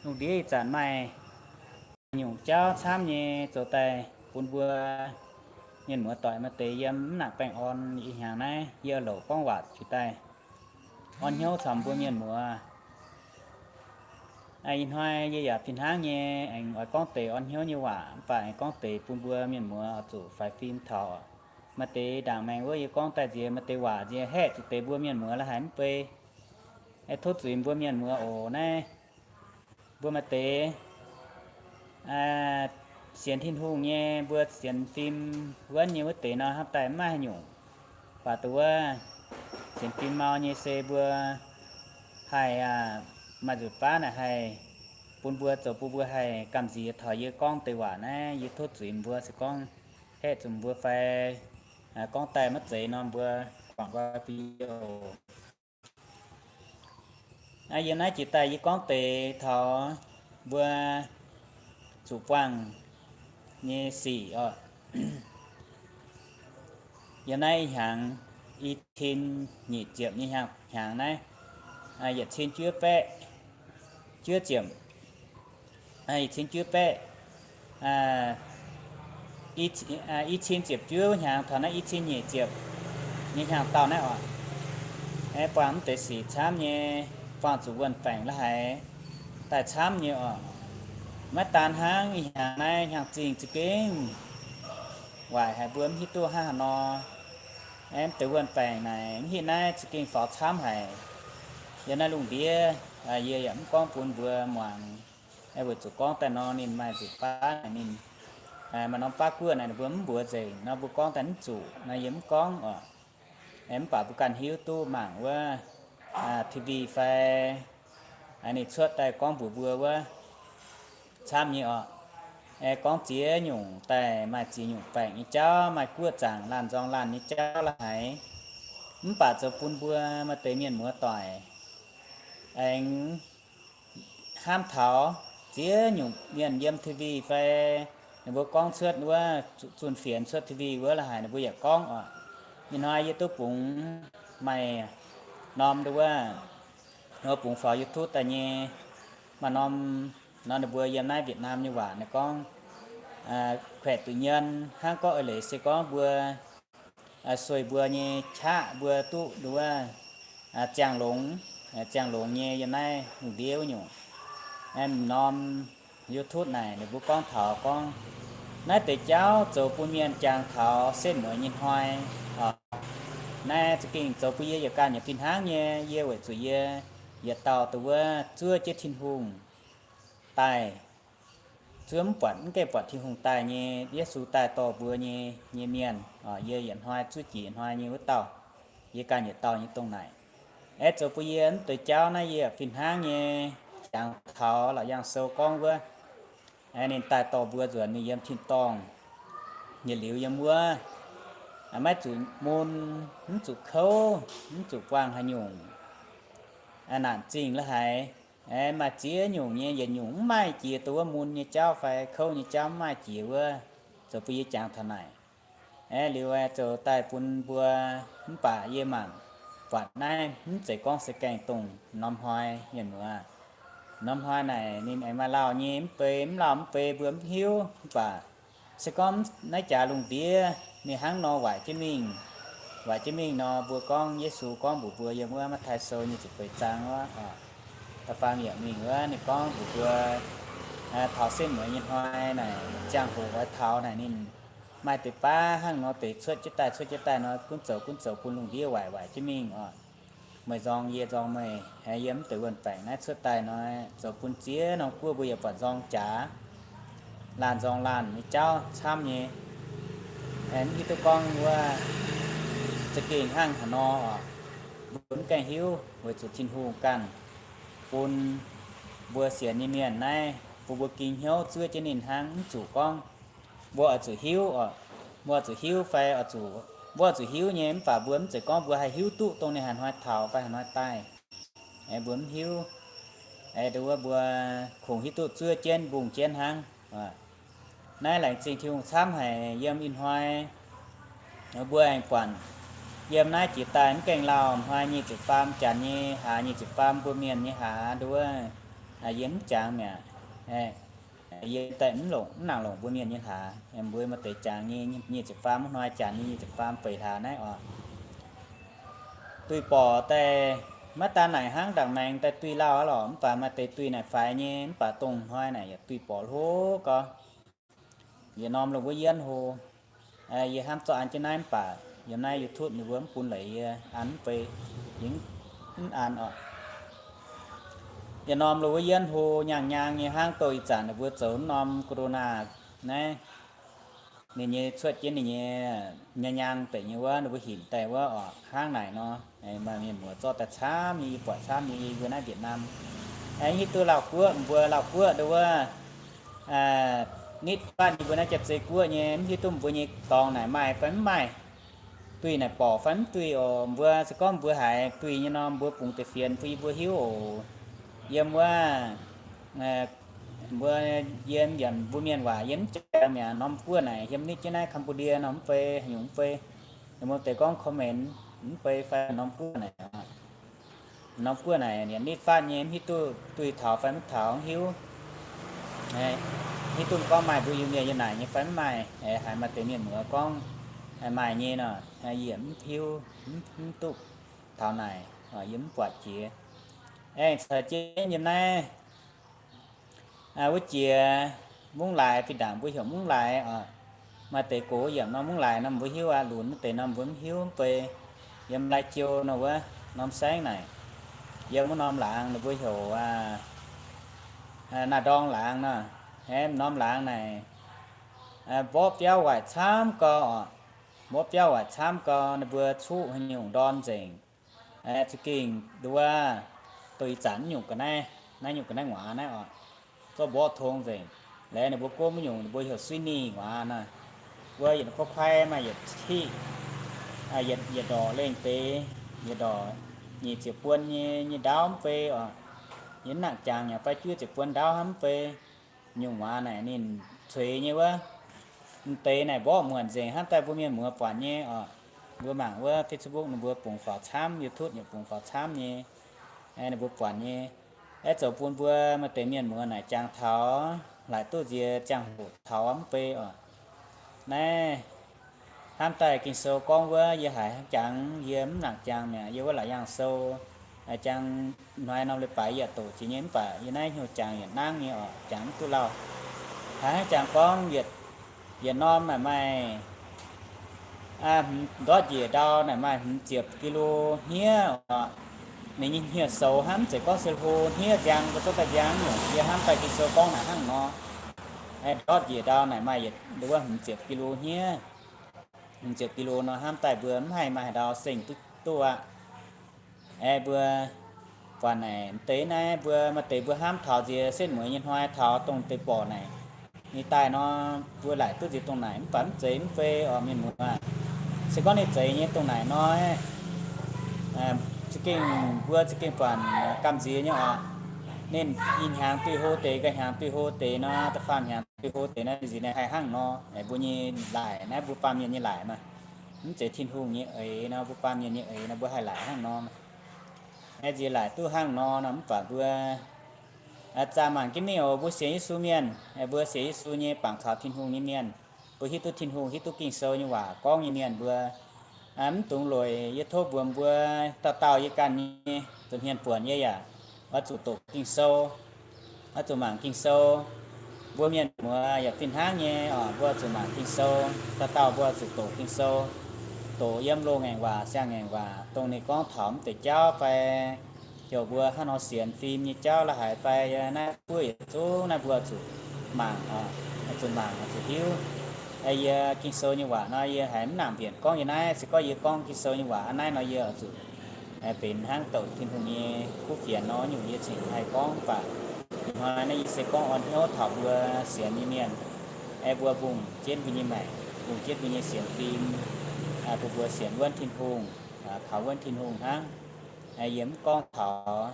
Lungh ndiev ih zanc maaih nyungc jauv camv nyei zoux daaih bun mbuo mienh muoz doic maaih deix yiem mv nangc baengh orn. Ih hnyangx naaiv yie louc gorngv waac jiez daaih orn hnyouv caux mbuo mienh muoz. Ih hnoi yie yaac fih hnangv nyei aengx oix gorngv deix orn hnyouv nyei waac, mv baac aengx gorngv deix bun mbuo mienh muoz oix zuqc faix fim taux. Maaih deix ndaangc maengx wuov yie gorngv daaih nziex maaih deix waac nziex haeqv zuqc deix mbuo mienh muoz la'haiz mv bei. Tov zuiz mbuo mienh muoz oc. Naaiv mbuo maaih deix sienx Tin-Hungh nyei, mbuo sienx fim wuonv nyei wuov deix nor, hnamv daaih mv maaih haaix nyungc. Baac dongh wuov sienx fim mau nyei se mbuo haih maaih nzuqc baav naaic haih bun mbuo zoux bun mbuo haih gamh nziex taux yie gorngv deix waac naaiv. Yie tov zuiz mbuo se gorngv haeqv zuqc mbuo fai gorngv daaih maiv zeiz nor mbuo guangc nqoi bun yie oc. Yiem naaiv jiez daaih yie gorngv deix taux mbuo zuqc buangh nyei sic oc. Yiem naaiv ih hnyangx i cin nyic ziepc nyei hnyangx naaiv, yietc cin juov baeqv, juov ziepc, yietc cin juov baeqv, i cin ziepc juov hnyangx taux naaiv i cin nyic ziepc nyei hnyangx-daauh naaiv oc. Buangh mv deix sic camv nyei, buangh zuqc wuon-baengc la'haiz daaih camv nyei oc. Maiv daan hnangv ih hnyangx naaiv hnyangx-zingh za'gengh waaic haic, mbuo mv hiuv duqv hnangv haaix nor. Mv deix wuon-baengc naaic mv hitv naaiv za'gengh faaux camv haic. Yiem naaiv lungh ndiev yie yaac mv gorngv bun mbuo muangx, weic zuqc gorngv daaih nor ninh maaih nzuqc baav naaic ninh maaih norm baav guoqv naaic ninh mbuo mv mbuox nzengc nor mbuo gorngv daaih mv zuqc nor yie mv gorngv oc. Mv baac mbuo ganh hiuv duqv mangc wuov TV fai ninh cuotv daaih gorngv mbuox mbuo wuov camv nyei oc. Gorngv ziex nyungc daaih maaih ziex nyungc baengc nyei jauv, maaih guoqv zaangc laanh nzorng laanh nyei jauv la'haiz. Mv baac zoux bun mbuo maaih deix mienh muoz doic aengx hnamv taux ziex nyungc mienh yiem TV fai ninh mbuo gorngv cuotv wuov zunh fienx cuotv TV wuov la'haiz ninh mbuo yaac gorngv oc. Ih hnoi yie duqv bungx maaih norm nduov wuov, bungx faaux YouTube daaih nyei. Maaih norm nor ninh mbuo yiem naaiv Việt Nam nyei waac ninh gorngv, khueqc duqv nyen hnangv gorngv eix leiz se gorngv mbuo sueih mbuo nyei qaqv mbuo duqv nduov ziangh longx, ziangh longx nyei yiem naaiv lungh ndiev wuov nyungc. M'norm YouTube naaic ninh mbuo gorngv taux gorngv naaiv deix jauv zoux bun mienh jangx taux setv mueiz nyei hnoi. Naaiv za'gengh zoux bun yie yietc ganh yaac fih hnangv nyei. Yie weic zuqc yie yietc dauh dongh wuov zuov jienv Tin-Hungh daaih, zuov mv buatc, mv gaengh buatc Tin-Hungh daaih nyei, Yesu daaih dorh mbuo nyei, nyei mienh. Yie yietc hnoi zuov jiex hnoi nyei wuov dauh, yie ganh yietc dauh nyei dongh naaic. Aeqv, zoux bun yie mv deix jauv naaiv yie fih hnangv nyei jangx taux Laauc Yaangh Sou gorngv wuov, ninh daaih dorh mbuo nzuonx mingh yiem tin-dorngh, yietc liuz yiem wuov maiv zuqc mun, mv zuqc kouv, mv zuqc buangh haaix nyungc naanc zingh la'haiz. Maaih ziex nyungc nyei yietc nyungc mv maaih jiex dongh wuov mun nyei jauv fai kouv nyei jauv mv maaih jiex wuov, zoux bun yie jangx taux naaic. Aeqv, liuz zoux daaih bun mbuo, mv baac yie mangc buatc naaiv mv zeiz gorngv se gaengh dongh norm hnoi mienh muoz. Norm hnoi naaic ninh aengx maaih lauh nyei mv bei, mv lauh mv bei mbuo mv hiuv, mv baac se gorngv naaiv jaax lungh ndiev ninh hnangv nor waaic jienv mingh, waaic jienv mingh nor mbuo gorngv Yesu gorngv mbuox mbuo yiem wuov Matv^taai Sou nyei ziepc feix zaang wuov, da'faam yiemc mingh wuov ninh gorngv mbuox mbuo taux setv mueiz nyei hnoi naaic ziangh hoc oix taux naaic ninh maaih deix baav hnangv nor deix cuotv jienv daaih, cuotv jienv daaih nor gunv zoux, gunv zoux bun lungh ndiev waaic, waaic jienv mingh oc. Meih nzorng yie, nzorng meih, yiem mv deix wuon-baengc naaiv cuotv daaih nor, zoux bun ziex norm guoqv mbuo yaac buatc nzorng jaax, laanh nzorng laanh nyei jauv camv nyei. Mv hiuv duqv gorngv wuov za'gengh hnangv haaix nor oc. Mbuo mv gaengh hiuv weic zuqc Tin-Hungh ganh bun mbuo sienx nyei mienh naaiv, bun mbuo ging hnyouv zuov jienv ninh hnangv. Mv zuqc gorngv mbuo oix zuqc hiuv oc, mbuo oix zuqc hiuv fai oix zuqc, mbuo oix zuqc hiuv nyei, mv baac mbuo mv zeiz gorngv mbuo haih hiuv duqv dongh ninh haaix hnoi taux fai haaix hnoi daaih. Mbuo mv hiuv, nduov wuov mbuo kungx hiuv duqv zuov jienv mbungh jienv hnangv. Naaiv laengz zingh Tin-Hungh camv haic. Yiem ih hnoi mbuo aengx buatc yiem naaiv jiex daaih mv gaengh lauh hnoi nyic ziepc faam, janx nyei hlaax nyic ziepc faam, mbuo mienh nyei hlaax nduov wuov, Yie mv jangx mi'aqv. Yie daaih mv longc, mv nangc longc mbuo mienh nyei hlaax. Mbuo maaih deix jangx nyei nyic ziepc faam, hnoi janx nyei nyic ziepc faam feix hlaax naaiv oc. Duih borqc daaih maiv daan naaic hnangv ndaangc maengx daaih duih lauh aqv lorqc, mv baac maaih deix duih naaic faix nyei, mv baac dongh hnoi naaic yaac duih borqc hlo gau. Yietc norm lungh wuov yienv hlo, yie hnamv zorqv an jienv naaiv mv baac yiem naaiv YouTube ninh mbuo mv bun leiz yie an mv bei, yie mv an oc. Yietc norm lungh wuov yienv hlo nyaangh nyaang nyei hnangv douh ih zanc ninh mbuo zoux norm corona naaiv. Ninh nyei cuotv jienv ninh nyei nyaangh nyaang deix nyei wuov, ninh mbuo hinc daaih wuov oc, hnangv naaic nor. Maaih mienh muoz zorqv daaih camv nyei, yie buatc camv nyei, yie mbuo naaiv Việt Nam. Hiuv duqv Laauh Guoqv, mbuo Laauh Guoqv ndau wuov nitv fatv yie mbuo naaiv Jaav-Zei Guoqv nyei, mv hiuv duqv mbuo nyei dorngx naaic maaih fai mv maaih, duih naaic borqc fai mv duih oc. Mbuo se gorngv mbuo haiz duih nyei nor, mbuo bungx deix fienx bun yie mbuo hiuv oc. Yiem wuov mbuo, yiem yaac mbuo mienh waac yie mv jangx mi'aqv. Norm guoqv naaic yiem nitv jienv naaiv Cambodia nor mv bei, haaix nyungc mv bei. Mbuo deix gorngv comment mv bei fai norm guoqv naaic, norm guoqv naaic nitv fatv nyei, mv hiuv duqv duih taux fai mv taux mv hiuv. Hiuv duqv gorngv maaih mbuo Iu-Mienh yiem naaic nyei fai mv maaih. Haiz maaih deix mienh muoz gorngv maaih nyei nor, yie mv hiuv, mv duqv taux naaic, yie mv buatc jiex. Aengx caux jienv yiem naaiv wuov jiex Mungv Laaix, fih ndaangc mbuo heuc Mungv Laaix oc. Maaih deix gox yiem norm Mungv Laaix nor mbuo hiuv aqv, lunx wuov deix nor mbuo mv hiuv mv bei. Yiem Lai Châu nor wuov norm saengv naaic, yiem wuov norm laangz ninh mbuo heuc Naah Ndorng laangz nor. Aeqv, norm laangz naaic mborqv biauv waaic camv gau oc. Mborqv biauv waaic camv gau, ninh mbuo cuqv haaix nyungc ndorn nzengc. Za'gengh nduov, douh ih zanc nyungc ga'naaiv, naaiv nyungc ga'naaiv nguaaz naaiv oc, zorqv mborqv tong nzengc. Laengz ninh mbuo gomv wuov nyungc ninh mbuo heuc suiv ninh nguaaz naaic. Wuov yietc kuaaiv kuaaiv maaih yietc tiqv, yietc ndorqc lengh deix, yietc ndorqc nyic ziepc buon nyei, nyei ndaauv mv bei oc. Yie mv nangc jangx yaac fai juov ziepc buon ndaauv hnangv mv bei. Nyungc waac naaic ninh cueix nyei wuov, m'deix naaic mborqv muonc nzengc hnangv daaih mbuo mienh muoz buatc nyei oc. Mbuo mangc wuov Facebook ninh mbuo bungx faaux camv, YouTube yaac bungx faaux camv nyei. Ninh mbuo buatc nyei. Aeqv, zoux bun mbuo maaih deix mienh muoz naaic jangx taux, laaic duqv nziex ziangh hoc taux mv bei oc. Naaiv hnamv daaih Ging-Sou gorngv wuov, yie haiz hnangv jangx, yie mv nangc jangx mi'aqv. Yie wuov Laauc Yaangh Sou jangx hnoi norm leiz-baaix yaac doqc jiex nyei, mv baac yie naaiv hnyouv jangx yietc nangv nyei oc, jangx mv duqv lauh. Haiz hnangv jangx gorngv yietc norm naaic maaih ndortv njiec ndau naaic maaih hmz ziepc กิโล hniev oc. Ninh nyei hniev-soux hnangv mv zeiz gorngv se hlo hniev nziang mbuo zorqv daaih nziang nyungc. Yie hnamv daaih Ging-Sou gorngv naaic hnangv nor. Ndortv njiec ndau naaic maaih yietc nduov hmz ziepc กิโล hniev. Hmz ziepc กิโล nor hnamv daaih mbuo mv haih maaih ndau seng duqv duqv aqv. Aeqv, mbuo buatc naaic m'deix naaiv mbuo maaih deix mbuo hnamv taux nziex setv mueiz nyei hnoi taux dongh deix borqc naaic, ninh daaih nor, mbuo laaic duqv nziex dongh naaic mv baac mv zeiz mv fei oc mienh muoz. Se gorngv ninh zeiz nyei dongh naaic nor, za'gengh mbuo za'gengh buatc gamh nziex nyei oc. Ninh ih hnyangx duih hlo deix, ga'hnyangx duih hlo deix nor, da'faam hnyangx duih hlo deix nor, nziex naaic haih hnangv nor. Mbuo nyei laaic naaiv mbuo baamh mienh nyei laaic maah. Mv zeiz Tin-Hungh nyei eix nor, mbuo baamh mienh nyei eix nor, mbuo haih laaic hnangv nor. Nziex laaic duqv hnangv nor nor, mv baac mbuo zaah mangc jienv mingh oc. Mbuo sienx Yesu mienh, mbuo sienx Yesu nyei, bangc kaux Tin-Hungh nyei mienh, mbuo hiuv duqv Tin-Hungh, hiuv duqv Ging-Sou nyei waac gorngv nyei mienh, mbuo mv dungx lueic. Yie tov mbuox mbuo dauh dauh yie ganh nyei zuqc hmien buonc yie yaac oix zuqc doqc Ging-Sou, oix zuqc mangc Ging-Sou. Mbuo mienh muoz yaac fih hnangv nyei oc, mbuo zuqc mangc Ging-Sou, dauh dauh mbuo zuqc doqc Ging-Sou, doqc yiem loz-ngaengc waac, siang-ngaengc waac, dongh ninh gorngv taux mv deix jauv fai heuc mbuo hnangv nor sienx fim nyei jauv la'haiz fai naaiv buov yietc zungv naaiv mbuo zuqc mangc, zuqc mangc zuqc hiuv. Yie Ging-Sou nyei waac nor yie haiz mv nangc mbienc gorngv yie naaiv. Se gorngv yie gorngv Ging-Sou nyei waac hnangv naaiv nor yie zuqc benx hnangv douc Tin-Hungh nyei kuv fienx nor nyungc, yie cingx haih gorngv. Mv baac ih hnoi naaiv yie se gorngv orn hnyouv taux mbuo sienx nyei mienh, aeqv, mbuo mbungh jienv mbuo nyei maengc, mbungh jienv mbuo nyei sienx fim, bun mbuo sienx wuonv Tin-Hungh, kaux wuonv Tin-Hungh hnangv. Yie mv gorngv taux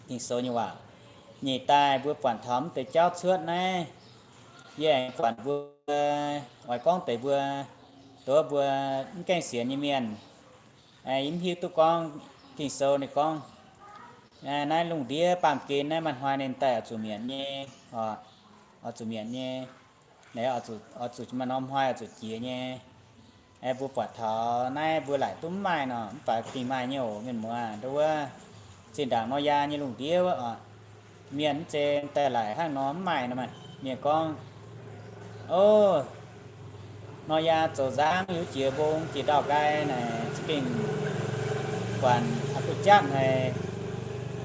Ging-Sou nyei waac. Nyic daaih mbuo buatc taux mv deix jauv cuotv naaiv, yie aengx buatc mbuo oix gorngv deix mbuo, dongh mbuo mv gaengh sienx nyei mienh, yie mv hiuv duqv gorngv Ging-Sou ninh gorngv Naaiv lungh ndiev baamh gen naaiv maaih hnoi ninh daaih oix zuqc mietc nyei, oix zuqc mietc nyei. Naaiv oix zuqc maaih norm hnoi oix zuqc jiex nyei. Mbuo buatc taux naaiv mbuo laaic duqv mv maaih nor, mv baac gengh maaih nyei oc, mienh muoz. Nduov wuov, zinh ndaangc Noyaa nyei lungh ndiev wuov oc, mienh mv zeiz daaih laaic hnangv nor mv maaih nor maah. Mienh gorngv, o, Noyaa zoux nzangv yiem jiex mbong jiex ndau-nqaai naaic za'gengh buatc aqv, duqv jatv haic.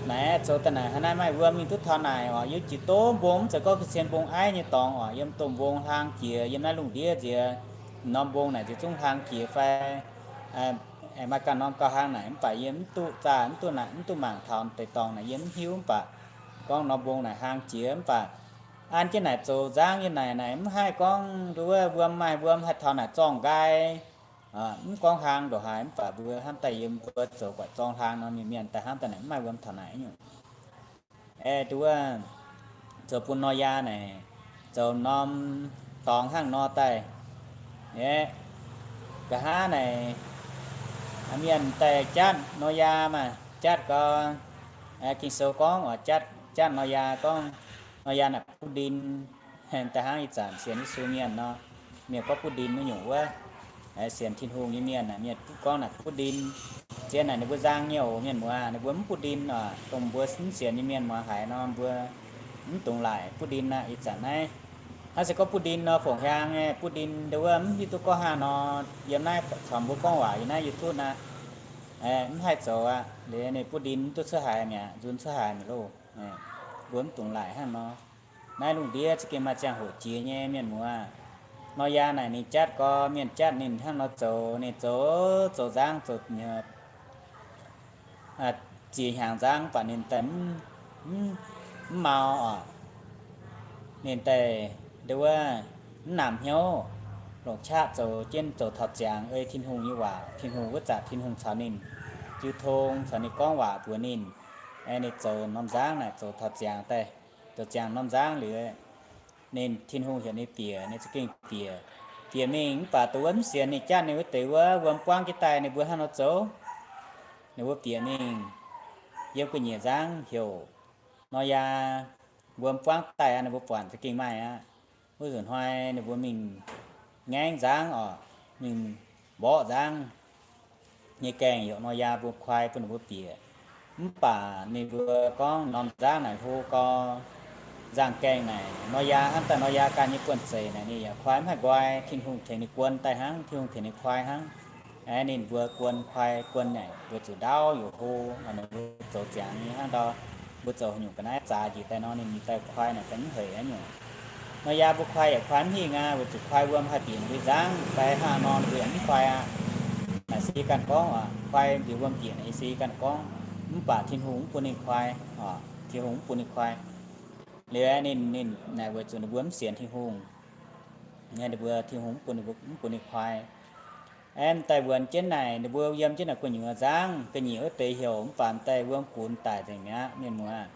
Naaic zoux daaih naaic hnangv naaiv maaih wuom mingh duqv taux naaic oc, yiem jiex domh mbong, mv zeiz gorngv ga'cien mbong aiv nyei dorngx oc, yiem domh mbong hlang jiex, yiem naaiv lungh ndiev nziex, norm mbong naaic nziex zungv hlang jiex fai aengx maaih ganh norm gauh hlang naaic, mv baac yie mv duqv zaah, mv duqv naaic, mv duqv mangc taux deix dorngx naaic, yie mv hiuv. Mv baac gorngv norm mbong naaic hlang jiex, mv baac an jienv naaic zoux nzangv yiem naaic, naaic mv haih gorngv nduov wuov wuom maaih wuom haih taux naaic zorng nqaai. Mv gorngv hlang ndongc haaix, mv baac mbuo hnamv daaih yiem mbuo zoux guaix zorng hlang nor, mienh mienh daaih hnamv daaih naaic mv maaih wuom taux naaic nyungc. Aeqv, nduov wuov, zoux bun Noyaa naaic zoux norm dorngx hnangv nor daaih. Aeqv, nqa'haav naaic mienh daaih jatv Noyaa maah, jatv gau. Ging-Sou gorngv oix jatv, jatv Noyaa gorngv, Noyaa naaic buv ndin. Da'hnangv ih zanc sienx Yesu mienh nor, mienh gorngv buv ndin wuov nyungc wuov, sienx Tin-Hungh nyei mienh, mienh gorngv naaic buv ndin. Zien naaic ninh mbuo nzang nyei oc, mienh muoz, ninh mbuo mv buv ndin oc. Dongh mbuo mv sienx nyei mienh muangx haiz nor, mbuo mv dungx laaic buv ndin aqv. Ih zanc naaiv hnangv se gorngv buv ndin nor, fongc hiaang buv ndin nduov wuov mv hiuv duqv gorngv hnangv nor. Yiem naaiv caux mbuo gorngv waac yiem naaiv YouTube naaiv, mv haih zoux aqv. Liuz ninh buv ndin mv duqv cuotv haiz mi'aqv, nzunc cuotv haiz mi'aqv loh. Mbuo mv dungx laaic hnangv nor. Naaiv lungh ndiev za'gengh maaih ziangh hoc jiex nyei, mienh muoz. Noyaa naaic ninh jatv gorx, mienh jatv ninh hnangv nor zoux, ninh zoux, zoux nzangv zoux ziex hnyangx nzangv, mv baac ninh daaih mv mau oc. Ninh daaih nduov wuov mv namx hnyouv, longc qaqv zoux jienv zoux taux ziangx ei Tin-Hungh nyei waac, Tin-Hungh wuov zanc Tin-Hungh caux ninh jiu tong, caux ninh gorngv waac mbuox ninh. Ninh zoux norm nzangv naaic zoux taux ziangx daaih, zoux ziangx norm nzangv liuz, ninh Tin-Hungh heuc ninh bieqc, ninh za'gengh bieqc. Bieqc mingh mv baac dongh wuov mv sienx ninh jatv ninh wuov deix wuov wuom buangv jienv daaih ninh mbuo hnangv nor zoux. Ninh mbuo bieqc mingh yiem gu'nyiec nzangv heuc Noyaa, wuom buangv daaih aqv, ninh mbuo buatc za'gengh maaih aqv. Wuov nzunc hnoi ninh mbuo mingh ngaengv nzangv oc, mingh mborqv nzangv nyei gaengh yaac Noyaa mbuo kuaai bun ninh mbuo bieqc. Mv baac ninh mbuo gorngv norm nzangv naaic hlo gau, nzangv gaengh naaic Noyaa hnamv daaih Noyaa ganh nyei buonv-zeic naaic ninh yaac kuaai mv haih nqoi. Tin-Hungh tengx ninh guon daaih hnangv, Tin-Hungh tengx ninh kuaai hnangv. Aeqv, ninh mbuo guon kuaai guon naaic mbuo zuqc ndaauv yaac hlo, ninh mbuo zoux ziangx nyei hnangv ndau. Mbuo zoux haaix nyungc ga'naaiv zaax njiec daaih nor, ninh daaih kuaai naaic daaih mv heic aqv nyungc. Noyaa mbuo kuaai yaac kuaai mv hingh aqv, weic zuqc kuaai wuom haih bieqc ninh mbuo nzangv fai hnangv nor, ninh mbuo yaac mv kuaai aqv. Naaic se yie ganh gorngv oc, kuaai mbuox wuom bieqc naaic se yie ganh gorngv, mv baac Tin-Hungh mv bun ninh kuaai oc, Tin-Hungh mv bun ninh kuaai. Liuz ninh, ninh naaic weic zuqc ninh mbuo mv sienx Tin-Hungh, ninh mbuo Tin-Hungh mv bun, mv bun ninh kuaai. Aeqv, m'daaih wuonx jienv naaic, ninh mbuo yiem jienv naaic gu'nyuoz nzangv ga'nyiec wuov deix heuc, mv baac m'daaih wuom gunx daic nzengc mi'aqv, mienh muoz.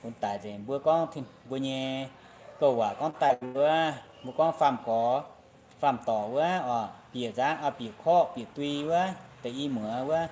Gunx daic nzengc. Mbuo gorngv mbuo nyei gouv waac gorngv daaih wuov, mbuo gorngv faam-gorx, faam-dorc wuov oc, bieqc nzangv, bieqc korqv, bieqc dui wuov, deix i muoz wuov,